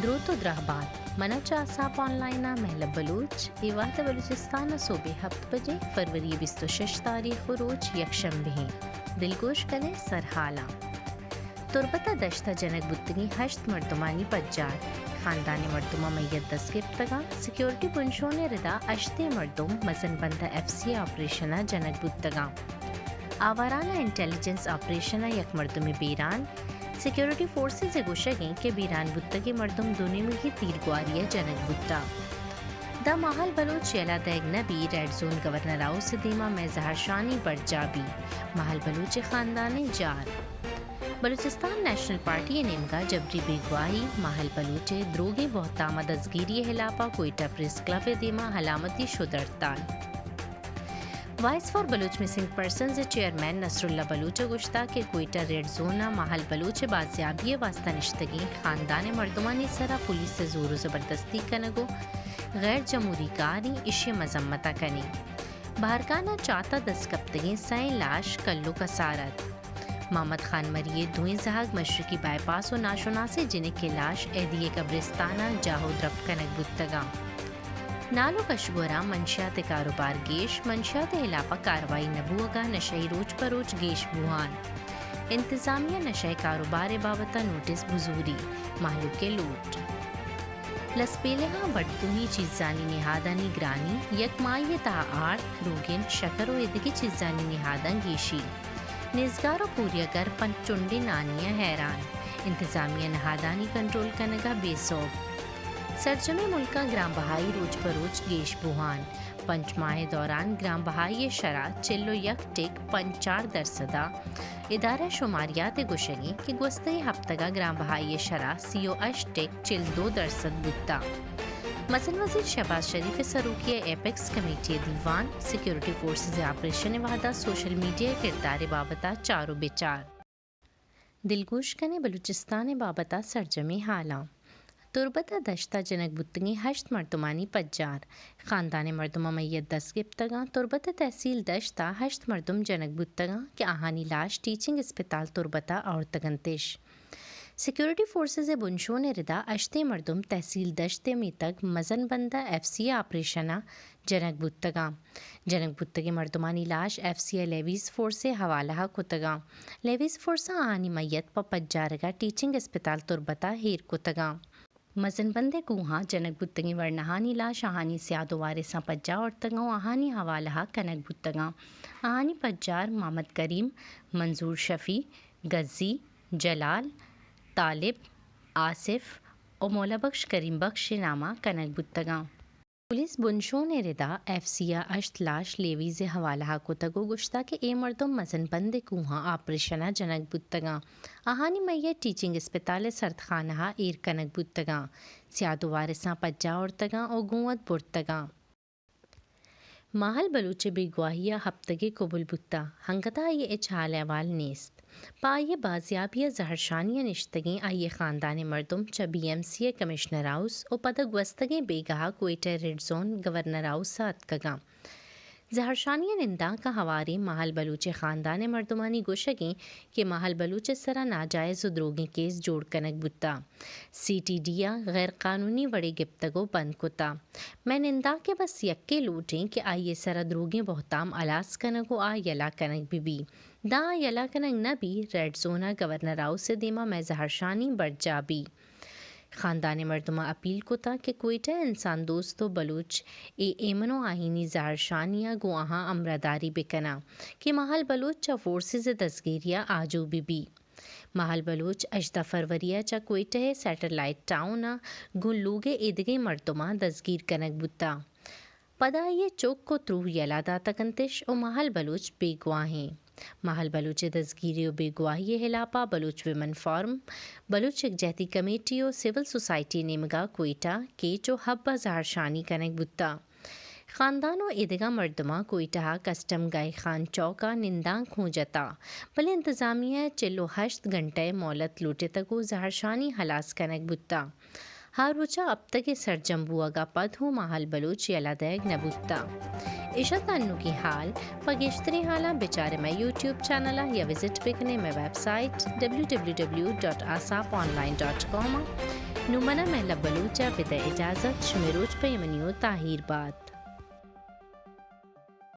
دروت ءُ درہبات۔ من ءَ چہ آساپ آن لائن ءَ مہلب بلوچ۔ اے وہد ءَ بلوچستان ءَ سہب ءِ ہپت بجے، فروری ءِ بیست ءُ شش تاریخ ءُ روچ یکشنبہ ایں۔ دلگوش کن ئے سرہالاں۔ تربت ءَ دشت ءَ جنگ بوتگیں ہشت مردمانی پجار، خاندان ءِ مردماں میت دست گپتگاں۔ سیکورٹی بنشون ءِ ردا ہشتیں مردم مزن بند ءَ ایف سی ءِ آپریشن ءَ جنگ بوتگاں۔ آواران ءَ انٹیلیجنس آپریشن ءَ یک مردمے بیران۔ سیکورٹی فورسز ءِ گوشگ ایں کہ بیران بوتگیں مردم دو نیمگی تیرگواری ءَ جنگ بوتاں۔ داں ماہل بلوچ یلہ دئیگ نہ بی، ریڈ زون گورنر ہاؤس ءِ دیما مئے زہرشانی برجاہ بی، ماہل بلوچ ءِ خاندان ءِ جار۔ بلوچستان نیشنل پارٹی ءِ نیمگا جبری بیگواہی، ماہل بلوچ ءِ دروگیں بہتام ءَ دزگیری ءِ ہلاپ ءَ کوئٹہ پریس کلب ءِ دیما علامتی شد ہڑتال۔ Voice for Baloch missing persons ءِ چیئرمین نصراللہ بلوچ ءَ گوشتگ کہ کوئٹہ ریڈ زون ءَ ماہل بلوچ ءِ بازیابی ءِ واستہ نشتگیں خاندان ءِ مردمانی سرا پولیس ءِ زور ءُ زبردستی کنگ ءُ غیر جمہوری کاریں، ایشی ءِ مذمت ءَ کنیں۔ بہرکان ءَ چات ءَ دست کپتگیں سئیں لاش کلوک ءَ سارت۔ محمد خان مری ءِ دوئیں زہگ مشرقی بائی پاس ءُ ناشناسیں جنک ءِ لاش ایدی ءِ قبرستان ءَ جاہ ءُ درپ کنگ بوتگاں۔ نال ءُ کشگوراں منشیات ءِ کاروبار گیش، منشیات ءِ ہلاپ ءَ کاروائی نہ بوہگ ءَ نشئی روچ پہ روچ گیش بوہان۔ انتظامیہ نشہ ءِ کاروبار ءِ بابت ءَ نوٹس بزوری، مہلوک ءِ لوٹ۔ لسپیلہاں بڈتونی چیزانی نہادانی گرانی، یک ماہی ءِ تہا آرت، روگن، شکر ءُ ایدگہ چیزانی نہاداں گیشی۔ نیزگار ءُ پوریاگر پہ چنڈیں نانی ءَ حیران، انتظامیہ نہادانی کنٹرول کنگ ءَ بے سوب۔ سرجمیں ملک ءَ گران بہائی روچ پہ روچ گیش بوہان، پنچ ماہ ءِ دوران گران بہائی ءِ شرح چل ءُ یک ٹک پنچ چار درسد ءَ۔ ادارہ شماریات ءِ گوشگ ایں کہ گوستگیں ہپتگ ءَ گران بہائی ءِ شرح سی ءُ ہشت ٹک چل دو درسد بوتگ۔ مزن وزیر شہباز شریف ءِ سروکی ءَ ایپکس کمیٹی ءِ دیوان، سیکورٹی فورسز ءِ آپریشن ءِ وہد ءَ سوشل میڈیا ءِ کردار ءِ بابت ءَ چار ءُ بچار۔ دلگوش کن ئے بلوچستان ءِ بابت ءَ سرجمیں ہالاں۔ تربت ءَ دشت ءَ جنگ بوتگیں ہشت مردمانی پجار، خاندان ءِ مردماں میت دست گپتگاں۔ تربت ءِ تحصیل دشت ءَ ہشت مردم جنگ بوتگاں کہ آہانی لاش ٹیچنگ اسپتال تربت ءَ آورتگ انتش۔ سیکورٹی فورسز ءِ بنشون ءِ ردا ہشتیں مردم تحصیل دشت ءِ میتگ مزن بند ءَ ایف سی ءِ آپریشن ءَ جنگ بوتگاں۔ جنگ بوتگیں مردمانی لاش ایف سی ءِ لیویز فورس ءِ حوالہ ءَ کتگاں۔ لیویز فورس ءَ آہانی میت پہ پجارگ ءَ ٹیچنگ اسپتال تربت ءَ ایر کتگاں۔ مزن بند ءِ کوہاں جنگ بوتگیں ورناہانی لاش آہانی سیاد ءُ وارثاں پجا آورتگاں ءُ آہانی حوالہ ءَ کنگ بوتگاں۔ آہانی پجار محمد کریم، منظور شفیع، گزی، جلال، طالب، آصف ءُ مولا بخش کریم بخش ءِ نام ءَ کنگ بوتگاں۔ پولیس بنشون ءِ ردا ایف سی ءِ ہشت لاش لیویز ءِ حوالہ ءَ کتگ ءُ گوشتگ کہ اے مردم مزن بند ءِ کوہاں آپریشن ءَ جنگ بوتگاں۔ آہانی میت ٹیچنگ اسپتال ءِ سردخانہ ءَ ایر کنگ بوتگاں۔ سیاد ءُ وارثاں پجا آورتگاں ءُ گوں وت برتگاں۔ ماہل بلوچ ءِ بیگواہی ءَ ہپتگے کبل بوتگ، انگت ءَ آئی ءِ ہچ حال احوال نیست۔ پہ آئی ءِ بازیابی ءَ زہرشانی ءَ نشتگیں آئی ءِ خاندان ءِ مردم چہ بی ایم سی ءِ کمشنر ہاؤس ءُ پدا گوستگیں بیگاہ ءَ کوئٹہ ءِ ریڈ زون گورنر ہاؤس ءَ اتکگاں۔ زہرشانی ءِ نندانک ءَ ہواریں ماہل بلوچ ءِ خاندان ءِ مردمانی گوشگ ایں کہ ماہل بلوچ ءِ سرا ناجائز ءُ دروگیں کیس جوڑ کنگ بوتگ، سی ٹی ڈی ءَ غیر قانونی وڑے گپتگ ءُ بند کتگ۔ مئے نندانک ءِ بس یکے لوٹ ایں کہ آئی ءِ سرا دروگیں بہتام ہلاس کنگ ءُ آ یلہ کنگ بہ بی۔ داں آ یلہ کنگ نہ بی، ریڈ زون ءَ گورنر ہاؤس ءِ دیما مئے زہرشانی برجاہ بی۔ خاندان ءِ مردماں اپیل کتگ کہ کوئٹہ ءِ انسان دوست ءُ بلوچ اے ایمن ءُ آہینی زہرشانی ءَ گوں آہاں ہمراہداری بہ کناں کہ ماہل بلوچ چہ فورسز ءِ دزگیری ءَ آجو بہ بی۔ ماہل بلوچ ہژدہ فروری ءَ چہ کوئٹہ ءِ سیٹلائٹ ٹاؤن ءَ گوں لوگ ءِ ایدگہ مردماں دزگیر کنگ بوتگ۔ پدا آئی ءِ چک ءُ تروہ یلہ داتگ انتش ءُ ماہل بلوچ بیگواہ ایں۔ ماہل بلوچ ءِ دزگیری ءُ بیگواہی ءِ ہلاپ ءَ بلوچ ویمن فورم، بلوچ یکجہتی کمیٹی ءُ سول سوسائٹی ءِ نیمگ ءَ کوئٹہ، کیچ ءُ حب ءَ زہرشانی کنگ بوتگ۔ خاندان ءُ ایدگہ مردماں کوئٹہ ءَ کسٹم گائے خان چوک ءَ نندانک ہوں جتگ، بلے انتظامیہ ءَ چل ءُ ہشت گھنٹہ ءِ مہلت لوٹتگ ءُ زہرشانی ہلاس کنگ بوتگ۔ آ روچ ءَ ہپتگ ءِ سرجم بوگ ءَ پد ہوں ماہل بلوچ یلہ دئیگ نہ بوتگ۔ اش ات انوگیں ہال۔ پہ گیشتریں ہالاں بچارے مئے یوٹیوب چینل ءَ یا وزٹ بکنے مئے website W W W dot Aasap online dot com ءَ۔ نوں من ءَ مہلب بلوچ ءَ بدئے اجازت، شمے روچ پہ ایمنی ءُ تاہیر بات۔